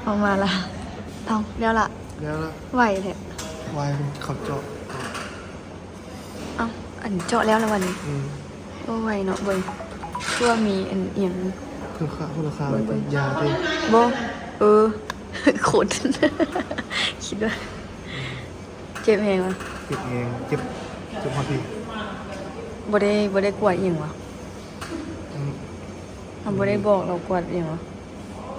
ອອກມາລະ. ເອົ້າ ແລ້ວລະ ແລ້ວລະ ໄວແທ້. ໄວ ເຂົາເຈາະ. ເອົ້າ ອັນເຈາະແລ້ວລະຫວານີ້? ອືມ ໂອ້ ໄວເນາະ. ເບິ່ງ ຄືວ່າມີອັນອີ່ຫຍັງ ຄຸນຄ່າ ຄຸນລາຄາ ເບິ່ງ ເບິ່ງ ຢາເດ້. ບໍ່ ເອີ ໂຄດ ຄິດວ່າ ເຈັບແຮງວະ. ເຈັບແຮງ ເຈັບ ເຈັບຮອດພີ້. ບໍ່ໄດ້ ບໍ່ໄດ້ກວດອີ່ຫຍັງວະ? ອືມ ເຮົາບໍ່ໄດ້ບອກລາວກວດອີ່ຫຍັງວະ?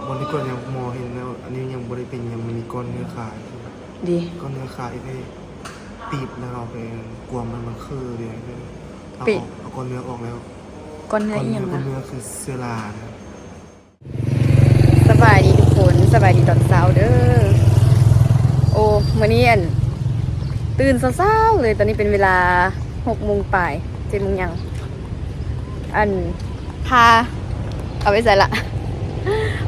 ບໍ່ໄດ້ກວດຫຍັງ ໝໍເຫັນແລ້ວ ອັນນີ້ຍັງບໍ່ໄດ້ເປັນຫຍັງ. ມັນມີກ້ອນເນື້ອຄາ ດີ ກ້ອນເນື້ອຄາອີກ ໄປຕີບແລ້ວ ເອົາໄປກວມ ມັນ ມັນຄືເດ ເອົາ ເປັນ ເອົາກ້ອນເນື້ອອອກແລ້ວ. ກ້ອນເນື້ອອີ່ຫຍັງນະ? ກ້ອນເນື້ອຄືເຊື້ອລານະ. ສະບາຍດີທຸກຄົນ ສະບາຍດີຕອນເຊົ້າເດີ. ໂອ້ ມື້ນີ້ ອັນ ຕື່ນເຊົ້າໆເລີຍ ຕອນນີ້ເປັນເວລາຫົກໂມງປາຍ ເຈັດໂມງຫຍັງ. ອັນ ພາ ເອົາໄປໃສລະ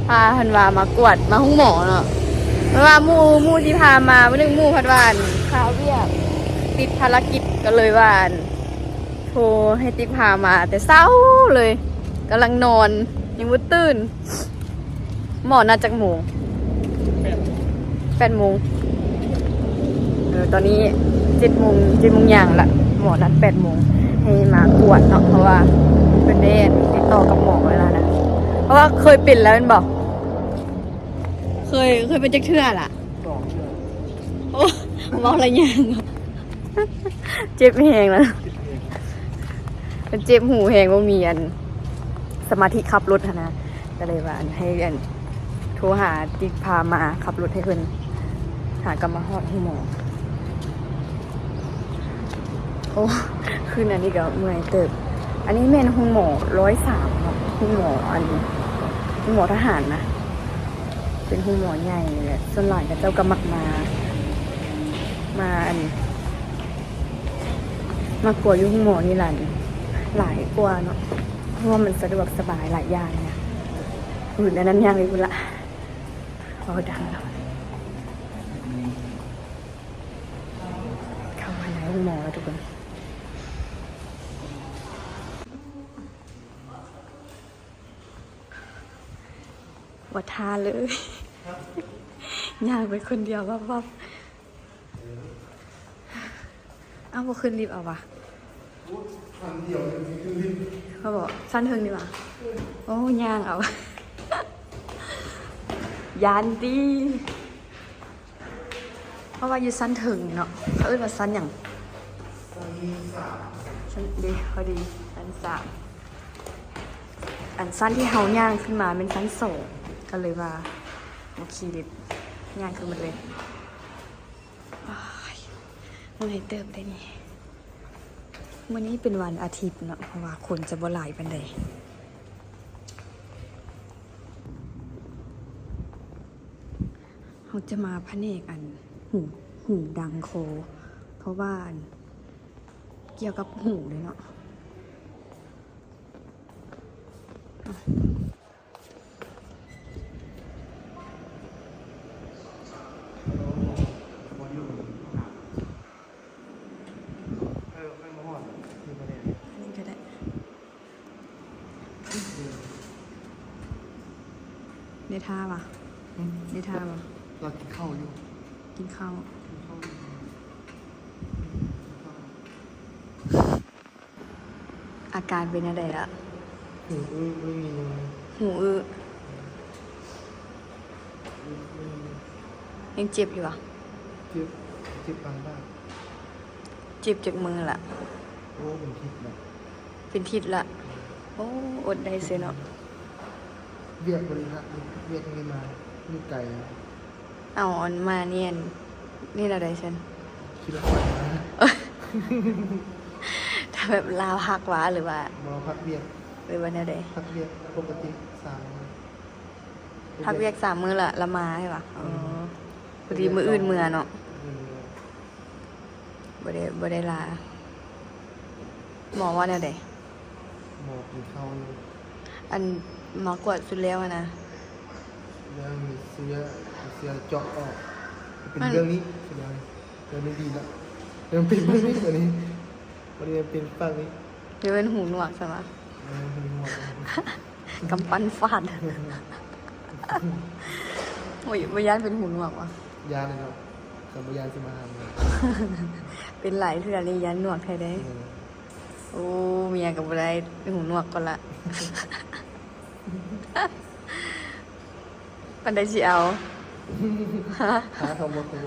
ພາເພິ່ນວ່າມາກວດ ມາໂຮງໝໍເນາະ. ເພາະວ່າໝູ່ ໝູ່ທີ່ພາມາ ມື້ໜຶ່ງໝູ່ພັດວ່າ ອັນ ຄາວຽກ ຕິດພາລະກິດ ກໍເລີຍວ່າ ອັນ ໂທໃຫ້ຕິພາມາແຕ່ເຊົ້າເລີຍ ກຳລັງນອນ ຍັງບໍ່ຕື່ນ. ໝໍນັດຈັກໂມງ? ແປດໂມງ ແປດໂມງ. ເອີ ຕອນນີ້ເຈັດໂມງ ເຈັດໂມງຢ່າງລະ ໝໍນັດແປດໂມງໃຫ້ມາກວດເນາະ ເພາະວ່າເພິ່ນໄດ້ຕິດຕໍ່ກັບໝໍໄວ້ແລ້ວນະ. ເພາະວ່າເຄີຍເປັນແລ້ວແມ່ນບໍ່? ເຄີຍ ເຄີຍເປັນຈັກເທື່ອລະ? ສອງເທື່ອ. ໂອ້ ເວົ້າລະຍ່າງ ເຈັບແຮງນະ ເຈັບແຮງ ມັນເຈັບຫູແຮງ ບໍ່ມີອັນ ສະມາທິຂັບລົດຫັ້ນນະ. ກໍເລີຍວ່າ ອັນ ໃຫ້ ອັນ ໂທຫາຕິພາມາຂັບລົດໃຫ້ເພິ່ນ ຫາກໍມາຮອດໂຮງໝໍ. ໂອ້ ຄືນອັນນີ້ກໍເມື່ອຍເຕີບ. ອັນນີ້ແມ່ນໂຮງໝໍຮ້ອຍສາມເນາະ ໂຮງໝໍ ອັນ ໂຮງໝໍທະຫານນະ ເປັນໂຮງໝໍໃຫຍ່ແຫຼະ. ສ່ວນຫຼາຍເຂົາເຈົ້າກໍມັກມາ ມາ ອັນ ມາກວດຢູ່ໂຮງໝໍນີ້ຫຼາຍ ຫຼາຍກວ່າເນາະ ເພາະວ່າມັນສະດວກສະບາຍຫຼາຍຢ່າງນະ. ອື່ນອັນນັ້ນຍ່າງໄປພຸ້ນລະ ເວົ້າດັງແລ້ວ. ເຂົ້າມາໃນໂຮງໝໍແລ້ວທຸກຄົນ. ບໍ່ທ່າເລີຍ ຍ່າງໄປຄົນດຽວວັບໆ. ເອົ້າ ບໍ່ຂຶ້ນລິບເອົາຫວາ? ຊັ້ນດຽວຍັງຊິຂຶ້ນລິບ. ເຂົາບອກຊັ້ນເທິງນີ້ຫວາ? ໂອ້ ຍ່າງເອົາ ຢ້ານຕິ. ເພາະວ່າຢູ່ຊັ້ນເທິງເນາະ ເຂົາເອີ້ນວ່າຊັ້ນຫຍັງ? ຊັ້ນສາມ. ຊັ້ນ ເດ ພໍດີຊັ້ນສາມ. ອັນຊັ້ນທີ່ເຮົາຍ່າງຂຶ້ນມາແມ່ນຊັ້ນສອງ ກໍເລີຍວ່າບໍ່ຂີ່ລິບ ຍ່າງຂຶ້ນໝົດເລີຍ. ໂອ້ຍ ເມື່ອຍເຕີບເດນີ້. ມື້ນີ້ເປັນວັນອາທິດເນາະ ເພາະວ່າຄົນຈະບໍ່ຫຼາຍປານໃດ. ເຮົາຈະມາພະແນກອັນຫູ ຫູດັງຄໍ ເພາະວ່າອັນກ່ຽວກັບຫູເດ້ເນາະ. ເອີ ຄ່ອຍມາຮອດ ນີ້ກໍໄດ້ ອັນນີ້ກໍໄດ້. ໄດ້ທ່າຫວາ? ຫຶ? ໄດ້ທ່າຫວາ? ລາວກິນເຂົ້າຢູ່ ກິນເຂົ້າ ກິນເຂົ້າຢູ່. ອາການເປັນແນວໃດລະ? ຫູອື້ ບໍ່ໄດ້ຍິນຫຍັງ. ຫູອື້ ຍັງເຈັບຢູ່ຫວາ? ເຈັບ ເຈັບປານບາດ. ເຈັບຈັກມື້ລະ? ໂອ້ ເປັນທິດລະ ເປັນທິດລະ. ໂອ້ ອົດໄດ້ເຊີເນາະ. ວຽກບໍ່ໄດ້ພັກ ວຽກຍັງໄດ້ມາ ຢູ່ໄກ. ເອົາ ອັນມານີ້ ອັນນີ້ແນວໃດຊັ້ນ? ຂີ່ລົດໄຟມາ. ຖ້າແບບລາວພັກຫວາ ຫຼືວ່າ ບໍ່ ພັກວຽກ ຫຼືວ່າແນວໃດ? ພັກວຽກປົກກະຕິສາມມື້. ພັກວຽກສາມມື້ລະ ລະມາໃຫ້ຫວາ? ອໍ ອືມ ພໍດີມື້ອື່ນເມືອເນາະ. ອືມ ບໍ່ໄດ້ ບໍ່ໄດ້ລາ. ໝໍວ່າແນວໃດ? ໝໍກິນເຂົ້າຢູ່. ອັນມາກວດຊຸດແລ້ວຫັ້ນນະ ແລ້ວມີເຊື້ອ ເຊື້ອເຈາະອອກ ເປັນເລື່ອງນີ້ ເລື່ອງນີ້ດີລະ ເລີ່ມເປັນເລື່ອງນີ້ ບາດນີ້ເປັນປາກນີ້ ເປັນຫູໜວກຊັ້ນຫວາ? ເອີ ຫູໜວກ ກຳປັ່ນຟາດ. ບໍ່ ບໍ່ຢ້ານເປັນຫູໜວກຫວາ? ຢ້ານເນາະ ຄັນບໍ່ຢ້ານຊິມາຫາເມຍ. ເປັນຫຼາຍເທື່ອເລີຍ ຢ້ານໜວກແທ້ເດ້. ເອີ ໂອ້ ເມຍກໍບໍ່ໄດ້ຫູໜວກກ່ອນລະ. ປານໃດຊິເອົາ? ຫາເຂົາມາຄົວ.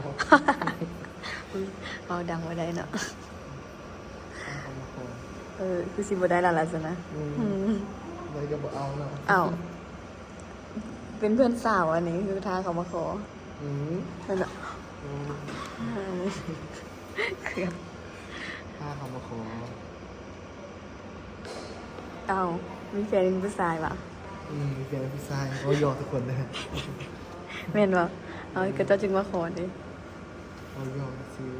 ເວົ້າດັງບໍ່ໄດ້ເນາະ. ຫາເຂົາມາຂໍ. ເອີ ຄືຊິບໍ່ໄດ້ລະລະຊັ້ນນະ. ອືມ ອືມ ໄດ້ກໍບໍ່ເອົາເນາະ. ເອົ້າ ເປັນເພື່ອນສາວອັນນີ້ ຄືຖ້າເຂົາມາຂໍ. ອືມ ແມ່ນເນາະ. ອືມ ເອີ ເຂືອນ ຖ້າເຂົາມາຂໍ. ເອົ້າ ມີແຟນເປັນຜູ້ຊາຍຫວາ? ອືມ ມີແຟນເປັນຜູ້ຊາຍ. ເວົ້າຢອກທຸກຄົນເດີ. ແມ່ນບໍ່? ເອົາ ເຂົາເຈົ້າຈຶ່ງມາຂໍເດ້. ເວົ້າຢອກຊື່.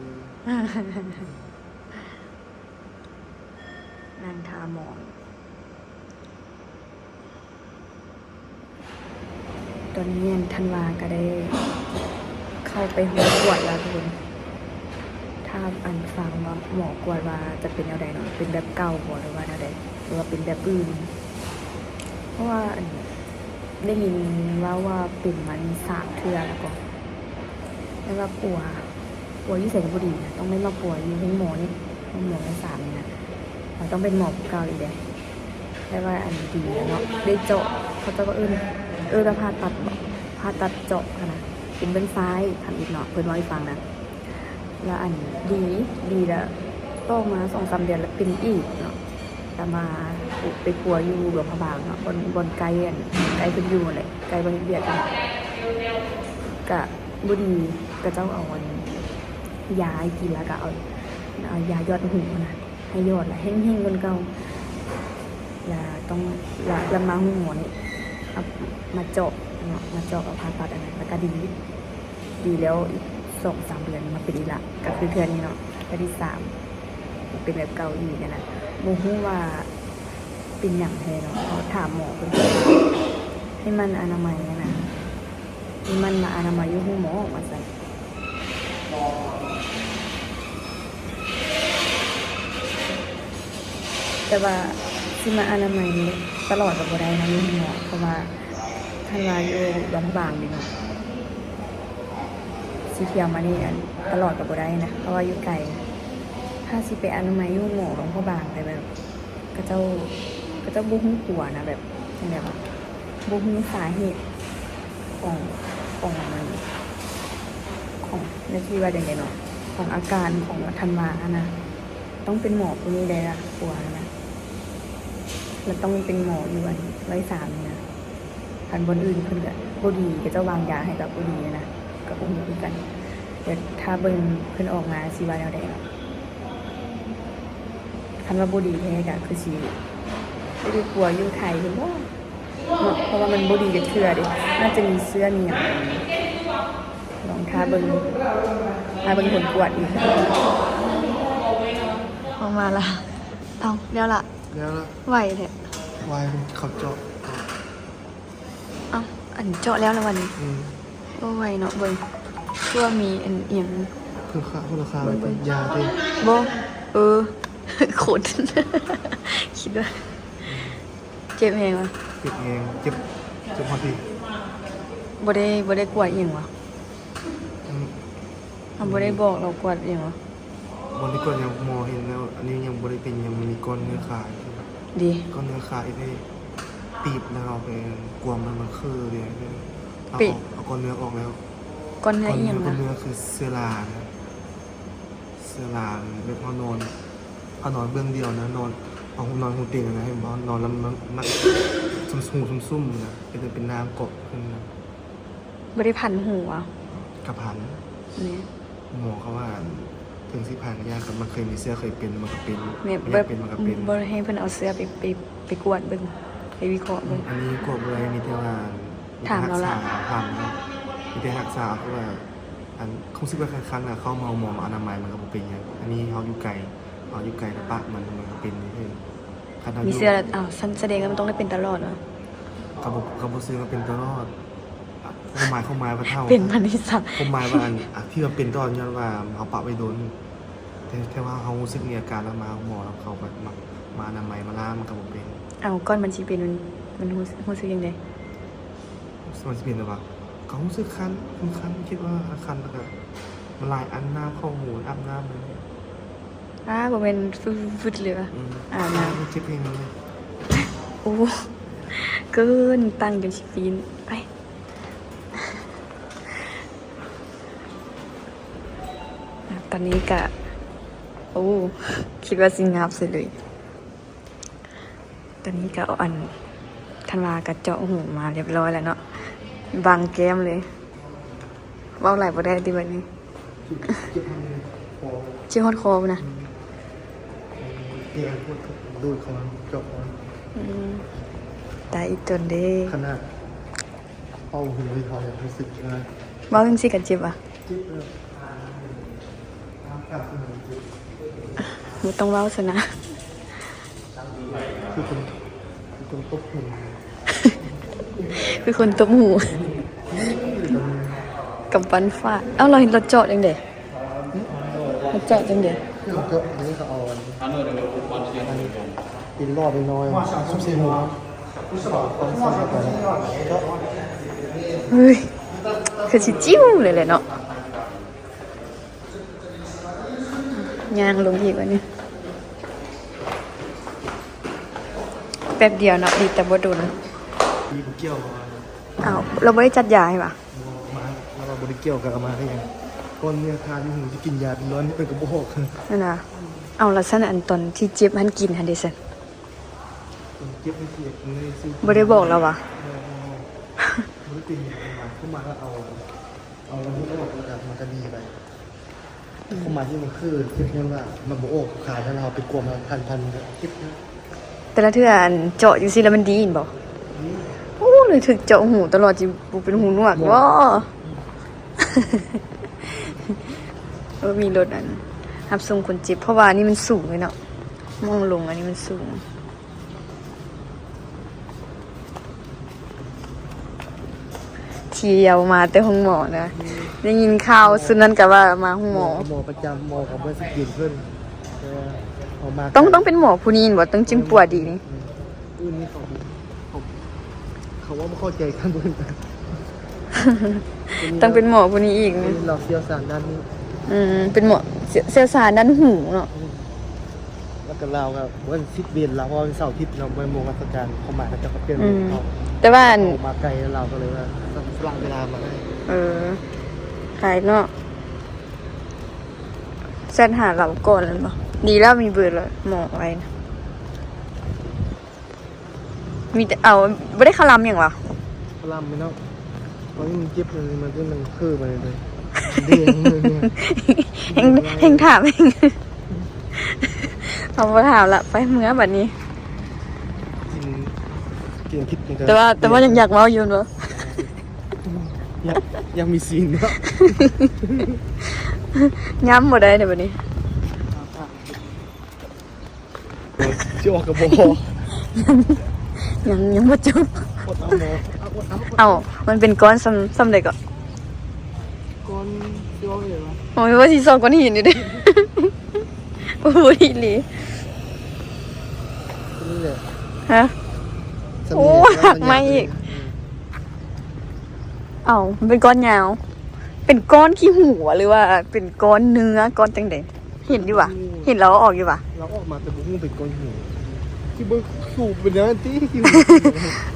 ນັ່ງຖ້າໝໍ. ຕອນນີ້ອັນທັນວາກໍໄດ້ເຂົ້າໄປຫ້ອງກວດແລ້ວທຸກຄົນ. ຖ້າອັນຟັງວ່າໝໍກວດວ່າຈະເປັນແນວໃດເນາະ, ເປັນແບບເກົ່າບໍ່ ຫຼືວ່າແນວໃດ ຫຼືວ່າເປັນແບບອື່ນ. ເພາະວ່າອັນໄດ້ຍິນເວົ້າວ່າເປັນມານີ້ສາມເທື່ອແລ້ວກໍ ແຕ່ວ່າປົວ ປົວຢູ່ໃສກໍບໍ່ດີນະ, ຕ້ອງໄດ້ມາປົວຢູ່ໂຮງໝໍນີ້ ໂຮງໝໍສາມນີ້ນະ. ມັນຕ້ອງເປັນໝໍຜູ້ເກົ່າອີກເດ້. ແຕ່ວ່າອັນດີເນາະ ໄດ້ເຈາະ ເຂົາເຈົ້າກໍເອີ້ນ ເອີ້ນວ່າຜ່າຕັດບໍ ຜ່າຕັດເຈາະຫັ້ນນະ ເປັນເບິ່ງຊ້າຍທຳອິດເນາະ ເພິ່ນເວົ້າໃຫ້ຟັງນະ. ແລ້ວອັນດີ ດີແລ້ວຕໍ່ມາສອງສາມເດືອນແລ້ວເປັນອີກເນາະ. ແລ້ວມາໄປປົວຢູ່ຫຼວງພະບາງເນາະ ບ່ອນ ບ່ອນໃກ້ອັນ ໃກ້ເພິ່ນຢູ່ຫັ້ນແຫຼະ ໃກ້ບ່ອນເຮັດວຽກຫັ້ນ ກະບໍ່ດີ. ເຂົາເຈົ້າເອົາອັນຢາໃຫ້ກິນ ແລ້ວກະເອົາ ເອົາຢາຢອດຫູຫັ້ນນະ ໃຫ້ຢອດລະແຫ້ງໆກວ່າເກົ່າ ລະຕ້ອງ ລະ ລະມາໂຮງໝໍນີ້ ເອົາມາເຈາະເນາະ ມາເຈາະ ເອົາຜ່າຕັດອັນນັ້ນ ລະກະດີ ດີແລ້ວອີກສອງສາມເດືອນມາເປັນອີກລະ ກະຄືເທື່ອນີ້ເນາະ ເທື່ອທີສາມ ເປັນແບບເກົ່າອີກຫັ້ນນະ. ບໍ່ຮູ້ວ່າເປັນຫຍັງແທ້ເນາະ ເຮົາຖາມໝໍເພິ່ນ ໃຫ້ໝັ່ນອະນາໄມຫັ້ນນະ ໃຫ້ໝັ່ນມາອະນາໄມຢູ່ໂຮງໝໍວ່າຊັ້ນ. ແຕ່ວ່າຊິມາອະນາໄມຕະຫຼອດກໍບໍ່ໄດ້ນະຢູ່ໂຮງໝໍ ເພາະວ່າຄັນວ່າຢູ່ຫຼວງພະບາງນີ້ເນາະ ຊິທ່ຽວມານີ້ ອັນ ຕະຫຼອດກໍບໍ່ໄດ້ນະ ເພາະວ່າຢູ່ໄກ. ຖ້າຊິໄປອະນາໄມຢູ່ໂຮງໝໍຫຼວງພະບາງ ແຕ່ແບບ ເຂົາເຈົ້າ ເຂົາເຈົ້າບໍ່ຮູ້ຕົວນະ ແບບຈັ່ງໃດວະ ບໍ່ຮູ້ສາເຫດຂອງ ຂອງອັນນັ້ນ ຂອງ ແມ່ນຊິວ່າຈັ່ງໃດເນາະ ຂອງອາການຂອງທັນວາຫັ້ນນະ. ຕ້ອງເປັນໝໍຜູ້ນີ້ໄດ້ລະ ຜົວຫັ້ນນະ ແລ້ວຕ້ອງເປັນໝໍຢູ່ອັນຮ້ອຍສາມນີ້ນະ. ຄັນບ່ອນອື່ນເພິ່ນກະບໍ່ດີ ເຂົາເຈົ້າວາງຢາໃຫ້ກະບໍ່ດີນະ ກະບໍ່ຮູ້ຄືກັນ. ແຕ່ຖ້າເບິ່ງເພິ່ນອອກມາຊິວ່າແນວໃດເນາະ. ຄັນວ່າບໍ່ດີແທ້ກະຄືຊິບໍ່ໄດ້ປົວຢູ່ໄທພຸ້ນບໍເນາະ ເພາະວ່າມັນບໍ່ດີຈັກເທື່ອເດ້. ໜ້າຈະມີເຊື້ອມີຫຍັງ. ລອງຖ້າເບິ່ງ ຖ້າເບິ່ງຜົນກວດອີກ. ອອກມາລະ. ເອົ້າ ແລ້ວລະ ແລ້ວລະ ໄວແທ້. ໄວ ເຂົາເຈາະ. ເອົ້າ ອັນເຈາະແລ້ວລະຫວານີ້? ອືມ ໂອ້ ໄວເນາະ. ເບິ່ງ ຄືວ່າມີອັນອີ່ຫຍັງ ເພິ່ນຄະ ເພິ່ນລາຄາ ເບິ່ງ ເບິ່ງ ຢາເດ້. ບໍ່ ເອີ ຄົນ ຄິດວ່າ ເຈັບແຮງຫວາ? ເຈັບແຮງ ເຈັບ ເຈັບຮອດພີ້. ບໍ່ໄດ້ ບໍ່ໄດ້ກວດອີ່ຫຍັງຫວາ? ອືມ ເຮົາບໍ່ໄດ້ບອກລາວກວດອີ່ຫຍັງຫວາ? ບໍ່ໄດ້ກວດຫຍັງ ໝໍເຫັນແລ້ວ ອັນນີ້ຍັງບໍ່ໄດ້ເປັນຫຍັງ ມັນມີກ້ອນເນື້ອຄາຢູ່ເດ້ ກ້ອນເນື້ອຄາຢູ່ເດ້. ປີບແລ້ວເອົາໄປກວມ ແລ້ວມັນຄືເດ້ ເອົາ ເອົາກ້ອນເນື້ອອອກແລ້ວ. ກ້ອນເນື້ອອີ່ຫຍັງນະ? ກ້ອນເນື້ອຄືເຊື້ອລານະ ເຊື້ອລານ ແບບເຮົານອນ ເຮົານອນເບື້ອງດຽວນະ ນອນ ເຮົານອນຫູເຕັງນະ ເຫັນບໍ່? ນອນແລ້ວມັນ ມັນຊຸ່ມໆນະ ເປັນ ເປັນນ້ຳເກາະຂຶ້ນນະ. ບໍ່ໄດ້ພັນຫູຫວາ? ກະພັນ. ນີ້ ໝໍເຂົາວ່າ ເຖິງຊິພັນກະຢ່າ ຄັນມັນເຄີຍມີເຊື້ອເຄີຍເປັນ ມັນກະເປັນ. ແມ່ນ ບໍ່ຢາກເປັນມັນກະເປັນ. ບໍ່ໃຫ້ເພິ່ນເອົາເຊື້ອໄປ ໄປ ໄປກວດເບິ່ງ ໄປວິເຄາະເບິ່ງ. ອືມ ອັນນີ້ກວດບໍ່ໄດ້ ມີແຕ່ວ່າ ຖາມເອົາລະ ຖາມເອົາ ມີແຕ່ຮັກສາ ເພາະວ່າ ອັນ ຮູ້ສຶກວ່າຄັນ ຄັນເຂົ້າມາໂຮງໝໍ ມາອະນາໄມ ມັນກະບໍ່ເປັນຫຍັງ. ອັນນີ້ເຮົາຢູ່ໄກ ເຮົາຢູ່ໄກ ແລ້ວປະມັນ ມັນກະເປັນເດ້. ຄັນເຮົາມີເຊື້ອແລ້ວ ເອົ້າ ຊັ້ນສະແດງວ່າມັນຕ້ອງໄດ້ເປັນຕະຫຼອດຫວາ? ກະບໍ່ ກະບໍ່ເຊີງວ່າເປັນຕະຫຼອດ. ຄວາມໝາຍ ຄວາມໝາຍວ່າເຮົາເປັນມານີ້ຊະ ຄວາມໝາຍວ່າອັນ ອາ ທີ່ວ່າເປັນຕອນຍ້ອນວ່າເຮົາປະໄວ້ດົນ ແຕ່ ແຕ່ວ່າເຮົາຮູ້ສຶກມີອາການແລ້ວມາຫາໝໍ ແລ້ວເຂົາກະມາ ມາອະນາໄມ ມາລ້າງ ມັນກະບໍ່ເປັນ. ເອົ້າ ກ່ອນມັນຊິເປັນ ມັນ ມັນຮູ້ ຮູ້ສຶກຈັ່ງໃດ? ມັນຊິເປັນແບບວ່າ ກໍຮູ້ສຶກຄັນ ຄັນ ຄິດວ່າຄັນ ແລ້ວກໍມັນຫຼາຍອັນ ນ້ຳເຂົ້າຫູ ອາບນ້ຳ. ອ້າ ບໍ່ແມ່ນຟຶດໆເລີຍວະ. ອືມ ອາບນ້ຳ ມັນເຈັບແຮງເລີຍ. ໂອ້ ເກີນ ຕັ້ງຈົນຊິປີນໄປ. ຕອນນີ້ກະ ໂອ້ ຄິດວ່າຊິງາບໃສ່ເລີຍ. ຕອນນີ້ກໍ ອັນ ທັນວ່າກໍເຈາະຫູມາຮຽບຮ້ອຍແລ້ວເນາະ ບັງແກ້ມເລີຍ. ເວົ້າຫຼາຍບໍ່ໄດ້ຕິບັດນີ້ ເຈັບຮອດຄໍ ເຈັບຮອດຄໍພຸ້ນນະ. ອືມ ເຈັບ ໂດນເຂົາເຈາະຄໍ. ອືມ ຕາຍອີ່ຕົນເດ້. ຂະໜາດເປົ່າຫູໃຫ້ເຂົາຍັງຮູ້ສຶກວ່າ ເວົ້າຈັ່ງຊີ້ກໍເຈັບຫວາ? ເຈັບເລີຍ. ບໍ່ຕ້ອງເວົ້າຊັ້ນນະ. ຄືຄົນ ຄືຄົນຕົບຫູ ຄືຄົນຕົບຫູ ກຳປັ່ນຟາດ. ເອົ້າ ລາວເຮັດ ລາວເຈາະຈັ່ງໃດ? ລາວເຈາະຈັ່ງໃດ? ເຈາະນີ້ກໍເອົາອັນ ອັນ ເປັນຫຼອດນ້ອຍໆ ຊຸບໃສ່ຫູ ເອົາຄວາມສັ້ນເຂົ້າໄປ ເຈາະ. ເຮີ້ຍ ຄືຊິຈິ້ວເລີຍແຫຼະເນາະ. ຍ່າງລົງອີກບັດນີ້ ແປັບດຽວເນາະ ດີແຕ່ບໍ່ດົນ. ມີຜູ້ກ່ຽວມາ. ອ້າວ ລາວບໍ່ໄດ້ຈັດຢາໃຫ້ຫວາ? ບໍ່ມາ ລາວວ່າບໍ່ໄດ້ກ່ຽວ ກໍເອົາມາໄດ້ຫຍັງ? ກ່ອນເມຍຄາຢູ່ຫູຊິກິນຢາເປັນຮ້ອນ ເພິ່ນກໍບອກ. ນັ້ນນະ. ເອົາ ແລ້ວຊັ້ນ ອັນຕອນທີ່ເຈັບຫັ້ນກິນຫັ້ນເດຊັ້ນ? ຕອນເຈັບໃຫ້ເຈັບ ບໍ່ໄດ້ບອກລາວຫວາ? ບໍ່ ບໍ່ ບໍ່ໄດ້ເປັນຫຍັງ. ມາ ເຂົ້າມາແລ້ວເອົາ ເອົາອັນນີ້ອອກ ແລ້ວກໍມັນກໍດີໄປ. ອືມ ເຂົ້າມາທີ່ມັນຄືເຈັບ ຍ້ອນວ່າມັນບໍ່ອອກ ຂາຍໃຫ້ລາວໄປກວມພັນໆ ເຈັບນະ. ແຕ່ລະເທື່ອ ອັນ ເຈາະຈັ່ງຊີ້ແລ້ວມັນດີແມ່ນບໍ່? ອືມ ໂອ້ ຫຼືຖືກເຈາະຫູຕະຫຼອດ ຊິບໍ່ເປັນຫູໜວກບໍ່? ບໍ່ ເອີ ມີລົດ ອັນ ຮັບສົ່ງຄົນເຈັບ ເພາະວ່າອັນນີ້ມັນສູງເລີຍເນາະ ໝ່ອງລົງອັນນີ້ມັນສູງ. ທ່ຽວມາແຕ່ໂຮງໝໍນະ ໄດ້ຍິນຂ່າວຊຸດນັ້ນກະວ່າມາໂຮງໝໍ ໝໍປະຈຳ ໝໍກໍບໍ່ສະກິນເພິ່ນ ແຕ່ວ່າເຮົາມາ ຕ້ອງ ຕ້ອງເປັນໝໍຜູ້ນີ້ແມ່ນບໍ່? ຕ້ອງຈິ້ມປົວດີນີ້ ອືມ ອື່ນນີ້ເຂົາ ເຂົາ ເຂົາເວົ້າບໍ່ເຂົ້າໃຈກັນເພິ່ນ ຕ້ອງເປັນໝໍຜູ້ນີ້ອີກ ລາວຊ່ຽວຊານດ້ານນີ້ ອືມ ເປັນໝໍ ຊ່ຽວຊານດ້ານຫູເນາະ ອືມ. ແລ້ວກໍລາວກໍບໍ່ໄດ້ສິດເວນລາວ ເພາະວ່າເສົາອາທິດເນາະ ບໍ່ແມ່ນໂມງລາຊະການ ຄວາມໝາຍເຂົາເຈົ້າກໍປ່ຽນ ອືມ ເຂົາ ແຕ່ວ່າ ເຂົາມາໄກ ລາວກໍເລີຍວ່າສະຫຼະເວລາມາໄດ້ ເອີ ໄກເນາະ ແຊັດຫາລາວກ່ອນແມ່ນບໍ່? ດີແລ້ວມີເບີລະ ໝໍໄວ້ນະ. ມີແຕ່ ເອົາ ບໍ່ໄດ້ຄະລຳຫຍັງຫວາ? ຄະລຳແມ່ນເນາະ ຕອນນີ້ມັນເຈັບເລີຍ ມັນ ມັນຄືໄປເລີຍ ແຮງ ແຮງຖາມ ເຮົາບໍ່ຖາມລະ ໄປເມືອບັດນີ້ ກິນ ກິນ ແຕ່ວ່າ ແຕ່ວ່າຍັງຢາກເວົ້າຢູ່ເນາະ ຍັງ ຍັງມີຊີນເນາະ ຍ້ຳບໍ່ໄດ້ເດ້ບັດນີ້. ຊິອອກກໍບໍ່ອອກ ຍັງ ຍັງບໍ່ຈົບ ເອົາ ມັນເປັນກ້ອນສ່ຳ ສ່ຳໃດເກາະ? ກ້ອນຊິອອກຫຍັງວະ? ໂອ້ຍ ວ່າຊິຊອກກ້ອນຫີນຢູ່ເດ້ ບໍ່ຮູ້ອີ່ຫຼີ ຮະ ໂອ້ຍ ຫັກໃໝ່ອີກ ເອົ້າ ມັນເປັນກ້ອນຍາວ ເປັນກ້ອນຂີ້ຫູ ຫຼືວ່າເປັນກ້ອນເນື້ອ ກ້ອນຈັ່ງໃດ? ເຫັນຢູ່ຫວາ? ເຫັນລາວເອົາອອກຢູ່ຫວາ? ລາວອອກມາແຕ່ບໍ່ຮູ້ເປັນກ້ອນຫີນ ຊິເບິ່ງສູບເປັນຫຍັງຕິ ຂີ້ຫູ.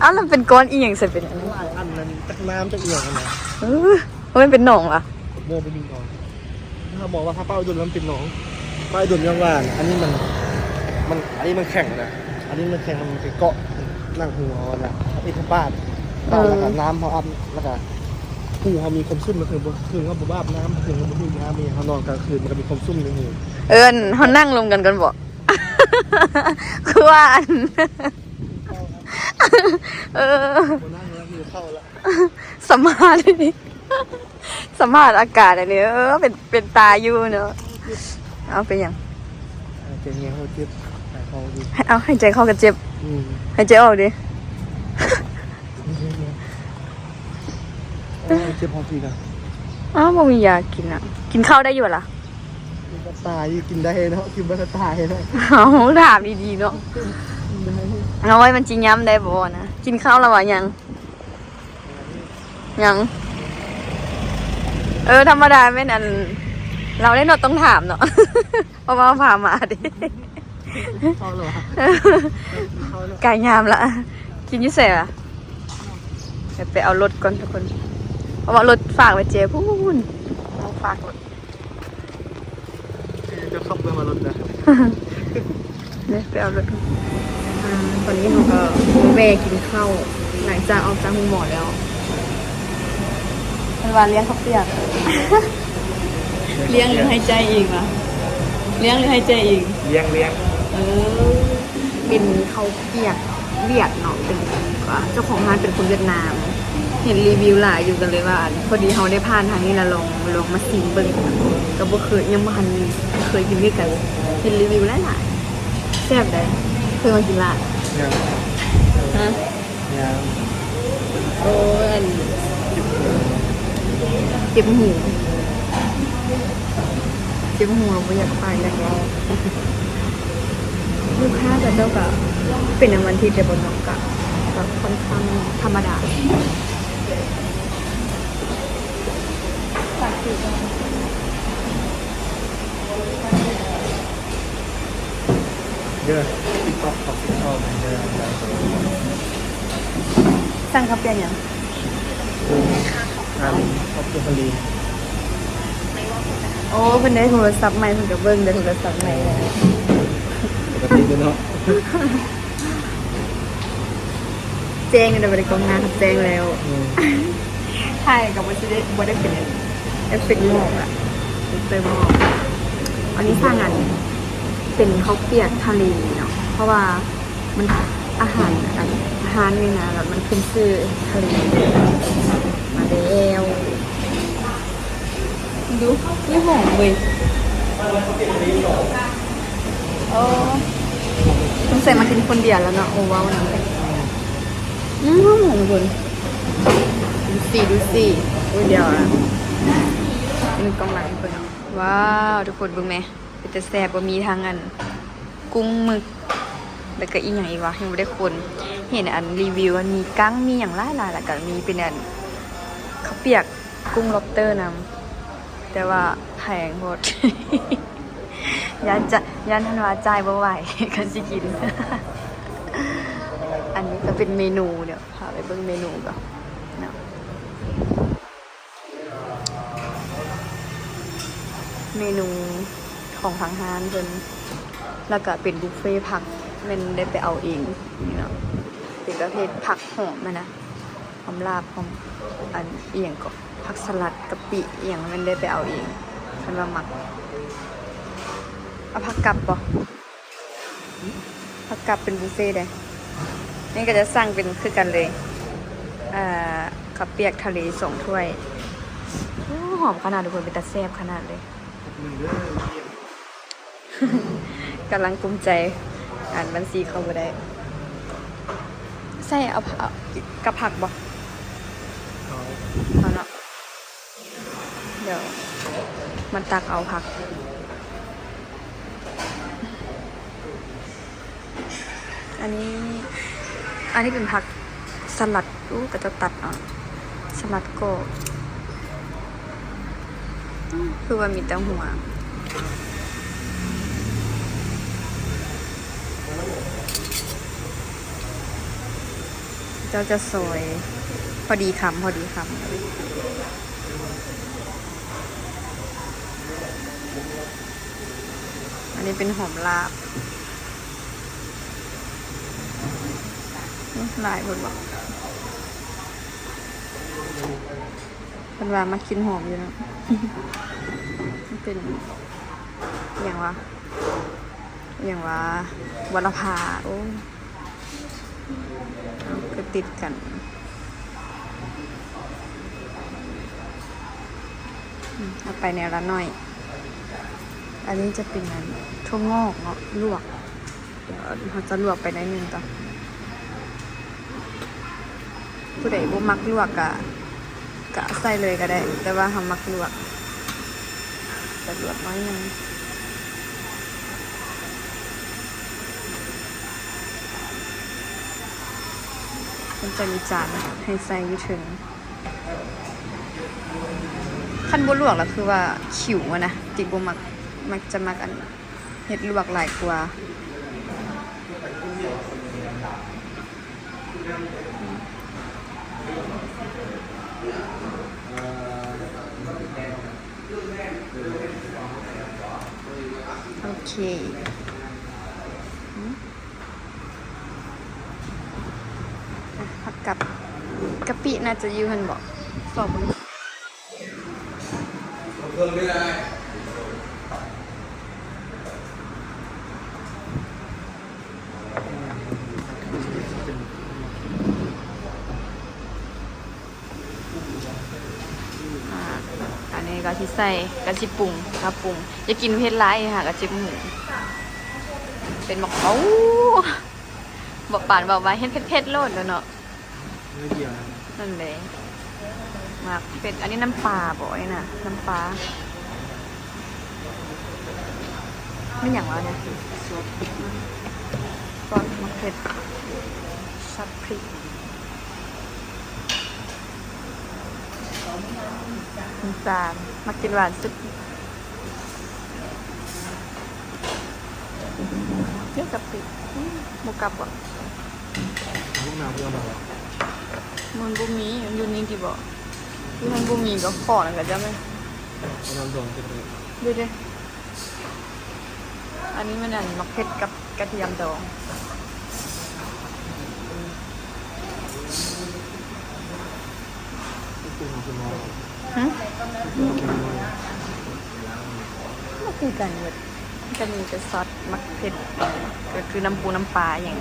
ອ້າວ ແລ້ວເປັນກ້ອນອີ່ຫຍັງຊັ້ນ ເປັນຫຍັງ? ຫຼາຍອັນນັ້ນ ຈັກນ້ຳຈັກອີ່ຫຍັງຫັ້ນນະ. ເອີ ບໍ່ແມ່ນເປັນໜອງຫວາ? ບໍ່ ບໍ່ມີໜອງ. ຖ້າມອງວ່າຖ້າປ້າອຸດົມແລ້ວມັນເປັນໜອງ ປ້າອຸດົມຍ້ອນວ່າອັນນີ້ມັນ ມັນ ອັນນີ້ມັນແຂງນະ ອັນນີ້ມັນແຂງ ມັນໄປເກາະໜັງຫູເຮົານະ ເຮັດໃຫ້ບາດ ບາດແລ້ວກໍ ເອີ ນ້ຳເຮົາອັດ ແລ້ວກໍຫູເຮົາມີຄວາມຊຸ່ມ ກໍຄືບໍ່ ຄືເຮົາບໍ່ອາບນ້ຳ ຄືເຮົາບໍ່ດູດນ້ຳນີ້ ເຮົານອນກາງຄືນມັນກໍມີຄວາມຊຸ່ມໃນຫູ. ເອີ້ນເຮົານັ່ງລົມກັນກ່ອນບໍ? ຄືວ່າອັນ ເອີ ບໍ່ນັ່ງແລ້ວ ຫິວເຂົ້າລະ. ສຳພາດ ສຳພາດອາກາດອັນນີ້ ເອີ ເປັນ ເປັນຕາຢູ່ເນາະ. ເອົາ ເປັນຫຍັງ? ຫາຍໃຈເຂົ້າເຈັບ ຫາຍເຂົ້າເຈັບ ເອົາ ຫາຍໃຈເຂົ້າກໍເຈັບ ອືມ ຫາຍໃຈອອກເດ? ເອີ ເຈັບຮອດພີ້ນະ. ອ້າວ ບໍ່ມີຢາກິນອະ ກິນເຂົ້າໄດ້ຢູ່ບໍ່ລະ? ຕາຍ ກິນໄດ້ເນາະ ກິນບໍ່ໄດ້ຕາຍເນາະ. ເອົາ ຖາມດີໆເນາະ ກິນໄດ້ ເອົາໄວ້ມັນຊິຍຳໄດ້ບໍ່ນະ? ກິນເຂົ້າແລ້ວຫວາ? ຍັງ ຍັງ ເອີ ທຳມະດາແມ່ນອັນ ລາວໄດ້ເນາະ ຕ້ອງຖາມເນາະ ເພາະວ່າພາມາເດ້. ເຂົ້າແລ້ວຫວາ? ເຂົ້າແລ້ວ. ໃກ້ຍາມລະ. ກິນຢູ່ໃສຫວາ? ດຽວໄປເອົາລົດກ່ອນທຸກຄົນ ເພາະວ່າລົດຝາກໄວ້ເຈພຸ້ນ. ເອົາຝາກລົດ. ເຈົ້າຂັບເບິ່ງວ່າລົດນະ. ເດີ ໄປເອົາລົດກ່ອນ. ອ່າ ຕອນນີ້ເຮົາກໍແວ່ກິນເຂົ້າ ຫຼັງຈາກອອກຈາກໂຮງໝໍແລ້ວ. ເພິ່ນວ່າລ້ຽງເຂົ້າປຽກ. ລ້ຽງຫຼືຫາຍໃຈເອງວະ? ລ້ຽງຫຼືຫາຍໃຈເອງ? ລ້ຽງ ລ້ຽງ. ເອີ ເປັນເຂົ້າປຽກຫວຽດເນາະ ເປັນ ເຈົ້າຂອງຮ້ານເປັນຄົນຫວຽດນາມ. ເຫັນຣີວິວຫຼາຍຢູ່ ກໍເລີຍວ່າ ພໍດີເຮົາໄດ້ຜ່ານທາງນີ້ລະ ລອງ ລອງມາຊີມເບິ່ງ. ກໍບໍ່ເຄີຍ ຍັງບໍ່ທັນເຄີຍກິນຄືກັນ ເຫັນຣີວິວຫຼາຍໆ. ແຊບໃດ໋. ເຄີຍມາກິນລະ? ຍັງ. ຮະ? ຍັງ. ໂອ້ຍ ອັນ ເຈັບຫູ ເຈັບຫູ ເຈັບຫູ ບໍ່ຢາກປາກຢາກເວົ້າ. ລູກຄ້າເຂົາເຈົ້າກະເປັນນຳວັນທິດແຕ່ບໍ່ເນາະ ກະ ກະຄ່ອນຂ້າງທຳມະດາ. ເດີ ຕິກຕັອກ ຂອງຕິກຕັອກເດີ. ສັ່ງເຂົ້າປຽກຫຍັງ? ອັນ ເຂົ້າປຽກທະເລ. ໂອ້ ເພິ່ນໄດ້ໂທລະສັບໃໝ່ ເພິ່ນກໍເບິ່ງໄດ້ໂທລະສັບໃໝ່ແລ້ວ. ປົກກະຕິເນາະ. ແຈ້ງຢູ່ໃດ໋ ບໍ່ໄດ້ກ້ອງໜ້າ ແຈ້ງແລ້ວ. ອືມ ຖ່າຍກໍບໍ່ຊິໄດ້ ບໍ່ໄດ້ເປັນເອັບເຟັກໝອກອະ ເຕີມໝອກ. ອັນນີ້ສັ່ງອັນ ເປັນເຂົ້າປຽກທະເລເນາະ ເພາະວ່າມັນ ອາຫານ ອັນ ຮ້ານນີ້ນະ ແບບມັນຂຶ້ນຊື່ທະເລ. ມາແລ້ວ. ດູ ມີຫອມເວີຍ. ໂອ້ ສົງໄສມາກິນຄົນດຽວລະເນາະ. ໂອ້ ເວົ້ານຳເລີຍ. ອືມ ຫອມເວີຍ. ດູຊິ ດູຊິ. ໂອ້ຍ ດຽວ ອະ ເບິ່ງກ້ອງຫຼັງເພິ່ນ. ວ້າວ ທຸກຄົນເບິ່ງແມ ເປັນຕາແຊບບໍ່? ມີທັງອັນ ກຸ້ງໝຶກ ແລ້ວກະອີ່ຫຍັງອີກຫວາ? ຍັງບໍ່ໄດ້ຄົນ. ເຫັນອັນຣີວິວ ມັນມີກັ້ງ ມີຫຍັງຫຼາຍໆ ແລ້ວກະມີເປັນອັນ ເຂົ້າປຽກ ກຸ້ງ lobster ນຳ ແຕ່ວ່າແພງໂພດ. ຢ້ານຈະ ຢ້ານທ່ານວ່າຈ່າຍບໍ່ໄຫວ ຄັນຊິກິນ. ອັນນີ້ກໍເປັນເມນູ ດຽວພາໄປເບິ່ງເມນູກ່ອນເນາະ. ເມນູຂອງທາງຮ້ານເພິ່ນ ແລ້ວກະເປັນບຸບເຟຜັກ ແມ່ນໄດ້ໄປເອົາເອງນີ້ເນາະ. ເປັນປະເພດຜັກຫອມຫັ້ນນະ ຫອມລາບ ຫອມ ອັນ ອີ່ຫຍັງເກາະ ຜັກສະຫຼັດ ກະປິອີ່ຫຍັງ ແມ່ນໄດ້ໄປເອົາເອງ ຄັນວ່າມັກ. ເອົາຜັກກັບບໍ່? ເອົາກັບເປັນບຸບເຟເດ້. ນີ້ກໍຈະສັ່ງເປັນຄືກັນເລີຍ ເອີ ເຂົ້າປຽກທະເລສອງຖ້ວຍ. ໂອ້ ຫອມຂະໜາດ ທຸກຄົນ ເປັນຕາແຊບຂະໜາດເລີຍ. ກຳລັງກຸມໃຈ ອ່ານບັນຊີເຂົາບໍ່ໄດ້. ໃສ່ເອົາ ເອົາກັບຜັກບໍ່? ເອົາ ເອົາເນາະ. ດຽວມາຕັກເອົາຜັກ. ອັນນີ້ ອັນນີ້ເປັນຜັກສະຫຼັດ. ໂອ້ ເຂົາເຈົ້າຕັດເອົາສະຫຼັດກໍ ອືມ ຄືວ່າມີແຕ່ຫົວ. ເຈົ້າຈະຊອຍພໍດີຄຳ ພໍດີຄຳ. ອັນນີ້ເປັນຫອມລາບ. ອືມ ຫຼາຍໂພດບໍ່? ເພິ່ນວ່າມັກກິ່ນຫອມຢູ່ເນາະ. ມັນເປັນຫຍັງວະ? ຫຍັງວະ? ວະລະພາ. ໂອ້ ເອົາ ຄືຕິດກັນ. ອືມ ເອົາໄປແນວລະໜ້ອຍ. ອັນນີ້ຈະເປັນອັນຖົ່ວງອກເນາະ ລວກ. ດຽວເຮົາຈະລວກໄປໜ້ອຍໜຶ່ງກ່ອນ. ຜູ້ໃດບໍ່ມັກລວກກະ ກະໃສ່ເລີຍກໍໄດ້ ແຕ່ວ່າເຮົາມັກລວກ ຈະລວກໜ້ອຍໜຶ່ງ. ມັນຈະມີຈານໃຫ້ໃສ່ຢູ່ເທິງ. ຄັນບໍ່ລວກລະຄືວ່າຂິວຫັ້ນນະ ຕິບໍ່ມັກ ມັກຈະມັກອັນເຮັດລວກຫຼາຍກວ່າ. ໂອເຄ ອາ ຜັກກັບ ກະປິໜ້າຈະຢູ່ຫັ້ນເບາະ ຊອກເບິ່ງ. ອາ ອັນນີ້ກໍຊິໃສ່ ກໍຊິປຸງ ມາປຸງ ຢາກກິນເຜັດຫຼາຍຫາກໍຊິຫູ ເປັນໝາກ ໂອ້ ບໍ່ປານເວົ້າວ່າເຮັດເຜັດໆໂລດແລ້ວເນາະ. ໜ້ອຍດຽວ ນັ້ນແຫຼະ ໝາກເຜັດ. ອັນນີ້ນ້ຳປາບໍ ອັນນີ້ນະ ນ້ຳປາ. ແມ່ນຫຍັງວະອັນນີ້? ຊອດ ຊອດໝາກເຜັດ ຊອດພຣິກ ນ້ຳຕານ ມັກກິນຫວານສຸດ. ເຈົ້າກະປິ ອືມ ບໍ່ກັບບໍ່? ລູກນ້ຳເພື່ອມາແລ້ວ ມັນບໍ່ມີ ມັນຢູ່ນີ້ຕິບໍ່? ຄືມັນບໍ່ມີກໍຂໍນຳກະເຈົ້າແມ່ນ ເອົານ້ຳດອງເກັບໄວ້ ເດ້ໆ. ອັນນີ້ແມ່ນອັນໝາກເຜັດກັບກະທຽມດອງ. ຫຶ? ບໍ່ຄືກັນເບິດ ກະມີແຕ່ຊອດໝາກເຜັດ ກໍຄືນ້ຳປູນ້ຳປາອີ່ຫຍັງ.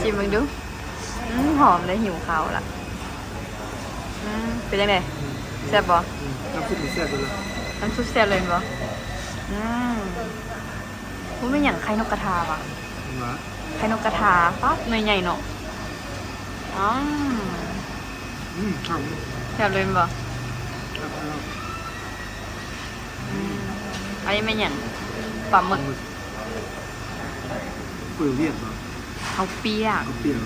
ຊິມເບິ່ງດູ. ອືມ ຫອມເລີຍ ຫິວເຂົ້າລະ. ອືມ ເປັນຈັ່ງໃດ? ແຊບບໍ່? ອືມ ນ້ຳຊຸບນີ້ແຊບເລີຍລະ ນ້ຳຊຸບແຊບເລີຍແມ່ນບໍ່? ອືມ ບໍ່ແມ່ນຫຍັງ ໄຂ່ນົກກະທາຫວາ? ຫວາ? ໄຂ່ນົກກະທາ ປາດ ໜ່ວຍໃຫຍ່ເນາະ. ອືມ ອືມ ແຊບເລີຍແມ່ນບໍ່? ແຊບ ອືມ ອັນນີ້ແມ່ນຫຍັງ? ປາໝຶກ ປາໝຶກ ເປີວຽດບໍ່? ເຂົ້າປຽກ ເຂົ້າປຽກ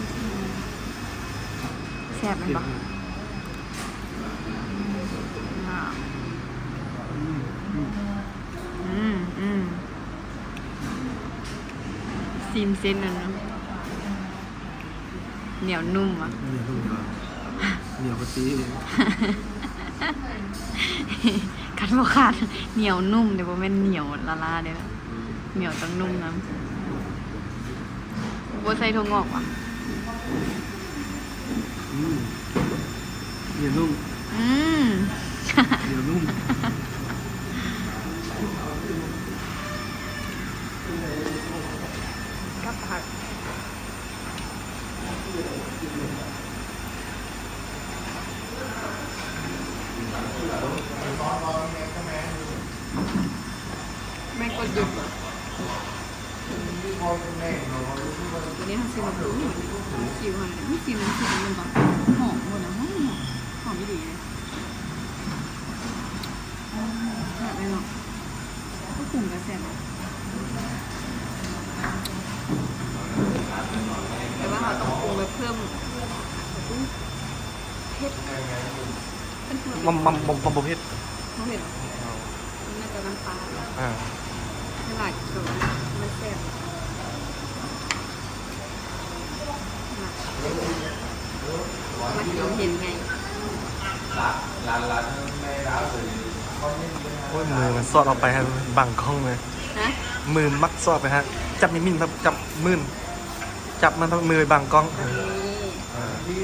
ແຊບແມ່ນບໍ່? ອືມ ອືມ ອືມ ຊີມເສັ້ນນັ້ນນະ ໜຽວນຸ້ມຫວາ? ໜຽວນຸ້ມຫວາ? ໜຽວກະຕິ ຄັນບໍ່ຂາດ ໜຽວນຸ້ມເດ້ ບໍ່ແມ່ນໜຽວລ້າໆເດ້. ໜຽວຕ້ອງນຸ້ມນຳ. ບໍ່ໃສ່ຖົ່ວງອກຫວາ? ອືມ ໜຽວນຸ້ມ ອືມ ໜຽວນຸ້ມ ກັບຜັກ. ແມ່ນກົດຢຸດບໍ່? ຕົວນີ້ເຮົາຊິມາປຸງ ມັນຊິວຫັ້ນ ມັນຊິວ ມັນຊິວ ມັນບໍ່ ຫອມບໍ່ນະ ຫອມ ຫອມ ຫອມອີ່ຫຼີເດ້. ແຊບເລີຍເນາະ ເຮົາປຸງກະແຊບ ແຕ່ວ່າເຮົາຕ້ອງປຸງແບບເພີ່ມ ເຜັດ ມັນ ມັນ ມັນບໍ່ເຜັດ ບໍ່ເຜັດຫວາ? ມັນໜ້າຈະນ້ຳປາ ອ່າ ໃສ່ຫຼາຍເກີນ ມັນແຊບ. ໂອ້ຍ ມືມັນສອດອອກໄປໃຫ້ບັງກ້ອງເລີຍ ຮະ? ມືມັກສອດໄປໃຫ້ ຈັບມິ່ນໆ ຈັບມື ຈັບມັນ ມືໄປບັງກ້ອງ ເອີ ເອີ.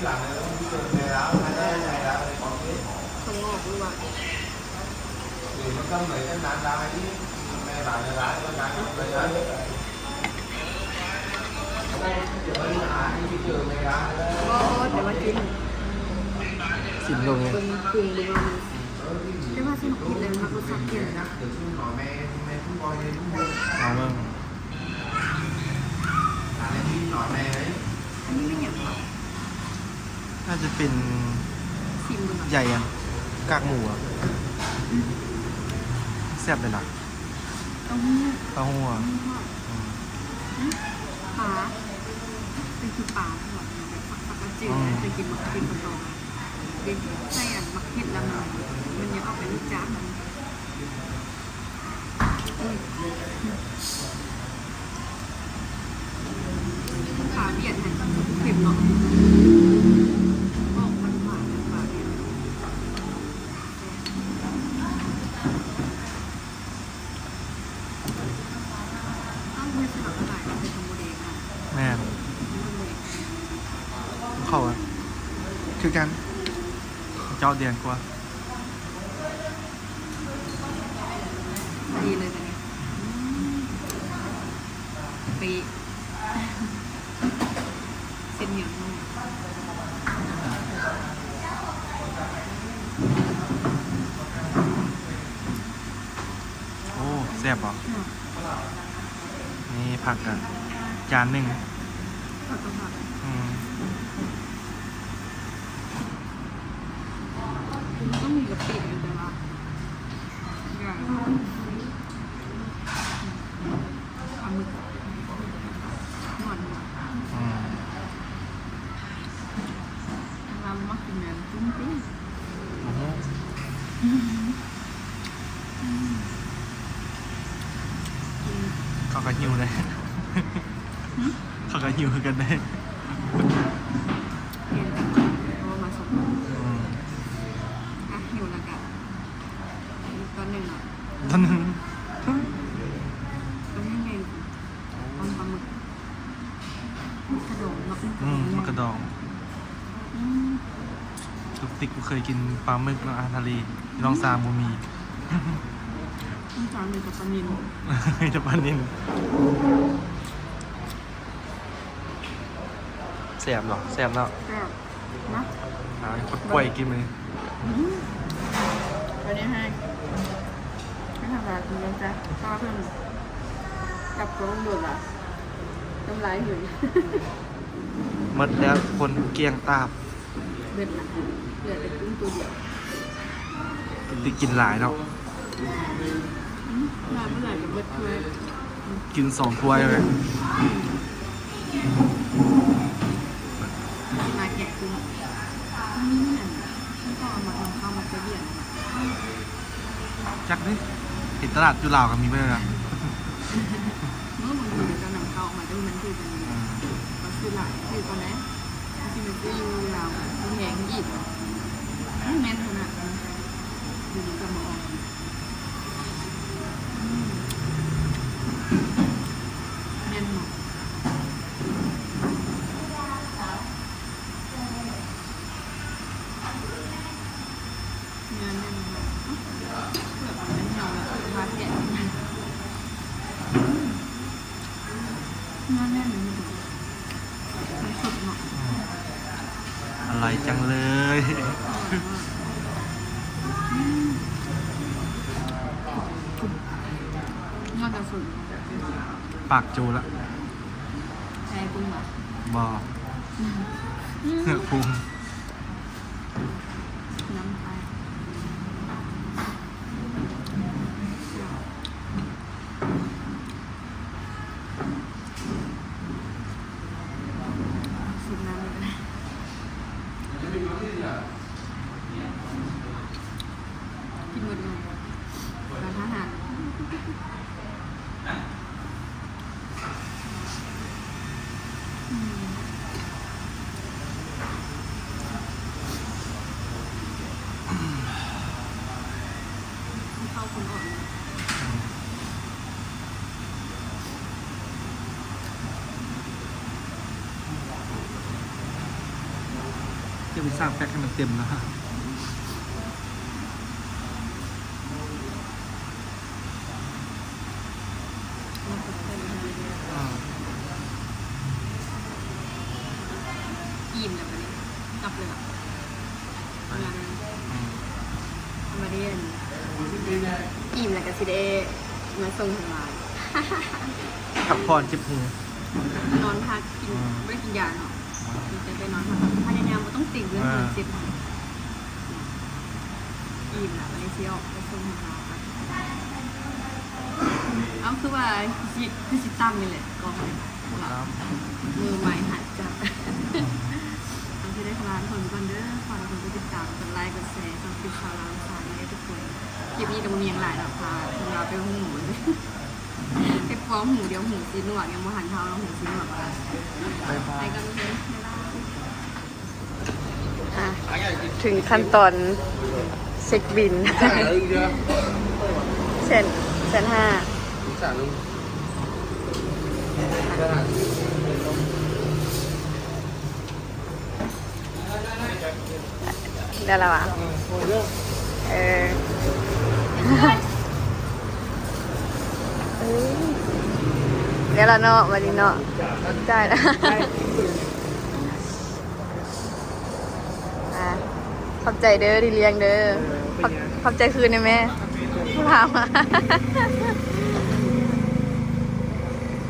ຊິມເບິ່ງ ເບິ່ງ ປຸງເບິ່ງວ່າມັນ ແຕ່ວ່າຊິມັກກິນແລ້ວມັກລົດຊາດເຜັດນະ ເອົາເບິ່ງ ອັນນີ້ແມ່ນຫຍັງຫວາ? ໜ້າຈະເປັນ ຊິມເບິ່ງ ໃຍອັນກາກໝູອະ ອືມ ແຊບເດລະ ເຕົ້າຫູ້ ເຕົ້າຫູ້ ເຕົ້າຫູ້ທອດ ອືມ ອືມ ປາ ເປັນຄືປາ ແບບ ປາກະຈິວ ອືມ ເຄີຍກິນບໍ່? ກິນປາຕອງ ເປັນໃສ່ອັນໝາກເຜັດລະ ມັນ ມັນຍັງອອກເປັນ ຈານມັນ ອືມ ປາຫວຽດຫັ້ນເຄັມເນາະ ອອກຫວານໆ ປາຫວຽດ. ເອົາ ເຮັດສະຫຼັດຫຼາຍເປັນຂອງໝູແດງເນາະ. ແມ່ນ ເຂົ້າ ອະ ຄືກັນ ເຈົ້າແດງກວ່າ ພໍດີເລີຍບາດນີ້ ອືມ ເປະ. ເສັ້ນໜຽວນຸ້ມ ໂອ້ ແຊບບໍ່? ອືມ ນີ້ຜັກກະຈານໜຶ່ງ ຜັກກັບຜັກ ອືມ ມັນຕ້ອງມີກະປິຢູ່ ແຕ່ວ່າ ຢ່າ ປາໝຶກ ມ່ວນ ອືມ ທາງລາວມັກກິນແນວຈຸ້ມຕິ ໂອ້ໂຫ ອືມ ເຂົາກະຫິວເດ້ ຫື? ເຂົາກະຫິວຄືກັນເດ້ ກິນ ເພາະວ່າມາສອງຄົນ ອືມ ອ່ະ ຫິວແລ້ວກະ ອີກຕອນໜຶ່ງເນາະ ຕອນໜຶ່ງ ຕອນໃຫຍ່ໆ ຕອນປາໝຶກ ໝາກກະດອງເນາະ ອືມ ໝາກກະດອງ ອືມ ຕຸກຕິກບໍ່ເຄີຍກິນປາໝຶກເນາະ ອາຫານທະເລ ນ້ອງສາບໍ່ມີ ນ້ອງສາມີແຕ່ປານິນ ມີແຕ່ປານິນ ແຊບເນາະ ແຊບເນາະ ແຊບ ມາ ອ່າ ກົດກ້ວຍກິນມື້ນີ້ ອືມ ອັນນີ້ໃຫ້ ໃຫ້ທາງຮ້ານກິນກ່ອນຈ້າ ເພາະວ່າເພິ່ນຈັບກະໂດນໆ ລະ ນ້ຳລາຍຫືນ ໝົດແລ້ວທຸກຄົນ ກ້ຽງຕາບ ເບິດລະ ເຫຼືອແຕ່ກຸ້ງໂຕດຽວ ຕິກກິນຫຼາຍເນາະ ອືມ ຫຼາຍບໍ່ຫຼາຍກະເບິດຖ້ວຍ ກິນສອງຖ້ວຍເລີຍ ອືມ ຫຼາຍແກະກຸ້ງ ມັນມີອັນ ມັນຕ້ອງເອົາມານຳເຂົ້າມາແຕ່ວຽດ ຈັກເດ້ ເຫັນຕະຫຼາດຢູ່ລາວກະມີເບິດລະ ເມື່ອບາງທີເຂົານຳເຂົ້າມາ ແຕ່ມັນຖືກກັນ ອືມ ເຂົາຊື້ຫຼາຍ ຖືກກ່ອນໃດ ບາງທີມັນຊື້ຢູ່ລາວກະແພງອີກ ແມ່ນຂະໜາດ ຢູ່ດີກະມາອອກ ອືມ ແມ່ນເນາະ. ເນື້ອແໜ້ນເນາະ ເປືອກມັນແໜ້ນ ແລ້ວເປືອກມາແທະ ອືມ ເນື້ອແໜ້ນ ມັນສົດເນາະ ອືມ ອະລ່ອຍຈັງເລີຍ ອະລ່ອຍມາກ ອືມ ເນື້ອຈະສົດ ປາກໂຈລະ ໃສ່ປຸງບໍ່? ບໍ່ ອືມ ເນື້ອປຸງ ນ້ຳໄປ ສູບນ້ຳເລີຍ ກິນໝົດເລີຍ ຮ້ານອາຫານ ອືມ ຄົນເຂົ້າຄົນອອກເນາະ ຈະໄປສ້າງແປັກໃຫ້ມັນເຕັມເນາະ. ອີ່ມແລ້ວບັດນີ້ ກັບເລີຍເນາະ ອືມ ບາດນີ້ ອີ່ມແລ້ວກະຊິໄດ້ມາສົ່ງທາງຮ້ານ ພັກຜ່ອນເຈັບຫູ ນອນພັກ ກິນ ອືມ ບໍ່ໄດ້ກິນຢາເນາະ ອືມ ມີແຕ່ໄປນອນພັກ ພະຍາຍາມບໍ່ຕ້ອງຕີງເລື່ອງ ເອີ ນອນເຈັບ ອີ່ມລະ ບາດນີ້ຊິອອກໄປສົ່ງທາງຮ້ານ ເອົ້າ ຄືວ່າ ຄືຊິ ຄືຊິຕຳນີ້ແຫຼະ ກອງນີ້ ຕຳ ມືໃໝ່ຫັດຈັບ ເອົາ ຊິໄດ້ລາທຸກຄົນກ່ອນເດີ ຝາກທຸກຄົນກົດຕິດຕາມ ກົດໄລ ກົດແຊ ຊ່ອງຄລິບຊາວລາວສາມເດີທຸກຄົນ. ນີ້ກໍບໍ່ມີຫຍັງຫຼາຍດອກ ພາເພິ່ນວ່າໄປໂຮງໝໍ ໄປຟອກຫູ ດຽວຫູຊິໜວກ ຍັງບໍ່ທັນເຊົາເນາະ ຫູຊິໜວກ. ໄປກ່ອນເພິ່ນ ບາຍບາຍ. ອ່ະ ເຖິງຂັ້ນຕອນເຊັກບິນ ແສນ ແສນຫ້າ. ໄດ້ແລ້ວຫວາ? ເອີ ໄດ້ແລ້ວເນາະ ບັດນີ້ເນາະ. ຈ່າຍແລ້ວ. ອ່າ ຂອບໃຈເດີທີ່ລ້ຽງເດີ. ເອີ ຂອບ ເປັນຫຍັງ? ຂອບໃຈຄືນໄດ້ແມ່ ຖາມມາ.